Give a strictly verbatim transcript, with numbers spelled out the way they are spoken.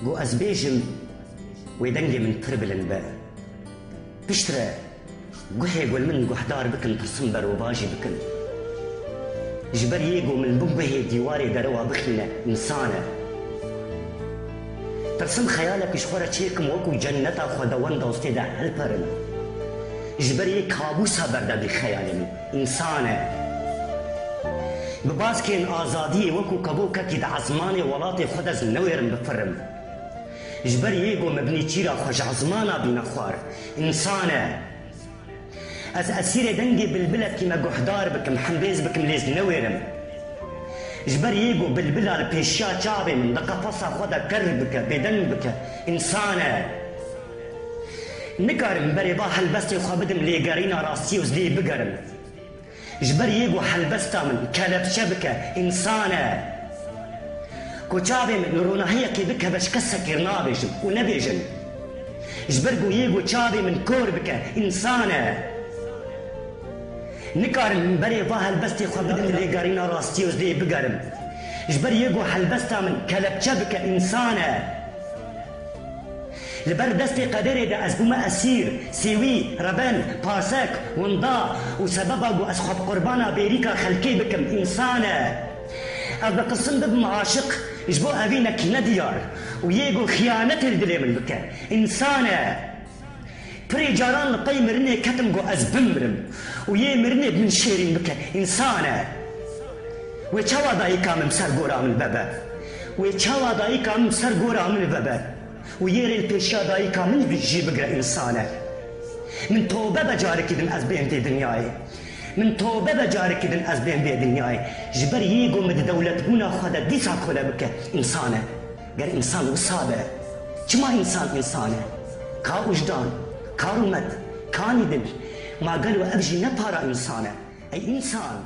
Go ez bêjim, wê dengê min pir bilind be. Piştre guhê gul min guhdar bikin, tirsim berovajî bikin. Ji ber yê go min bin guhê dîwarê derewa bixîne, însan e. Tirsim xeyalekî ji xwe re çêkim, wekû cenneta xwedawenda û stê de hilperim. Ji ber yê kabûsa berde bî xeyalê min, însan e. Bi baskên azadiyê wekû kevokekî di ezmanê welatê xwe de ez newêrim bifirim. Ji ber yê go me bi nêçîra xwe ji ezmana bîne xwar, însan e. Ez esîrê dengê bilbilekî me guhdar bikim, hembêz bikim, lê ez newêrim. Ji ber yê go bilbila li pêşiya çavê min di qefesa xwe de ker bike, bêdeng bike, însan e. Nikarim berê va helbestê xwe bidim lêgerîna rastiyê û ez lê bigerim. Ji ber yê go helbesta min kelepçe bike, însan e. Ku çavê min li ronahiyekê bikeve, ji kesek kêr nabêjim û nebêjim. Ji ber ku yê go çavê min kor bike, însan e. Nikarim berê va helbestê xwe bidim lêgerîna rastiyê û ez lê bigerim. Ji ber yê go helbesta min kelepçe bike, însan e. Li ber destê qederê de ez bûme esîr, sêwî, reben, pasek, winda û sebeba ku ez xwe bi qurbana bêrîka xelkê bikim, însan e. Ez ditirsim bibim aşiq, ji bo evînekî nediyar û yê ku xiyanetê li dilê min bike, însan e. Pirê caran li pey mirinê ketim ku ez bimrim û yê mirinê bi min şêrîn bike, însan e. Wê çawa dayika min ser gora min vebe? Wê çawa dayika min ser gora min vebe? Û yê rê li pêşiya dayika min jî bigre, însan e. Min tobe be carekî din ez bêm vê dinyayê. Min tobe be carekî din ez bêm vê dinyayê. Ji ber yê ku min di dewletbûna xwe de dîsa kole bike, însan e. Ger însan wisa be, çima însan însan e? Ka wijdan, ka rûmet, ka nîdil, ma gelo ev jî ne para însan e? Ey însan!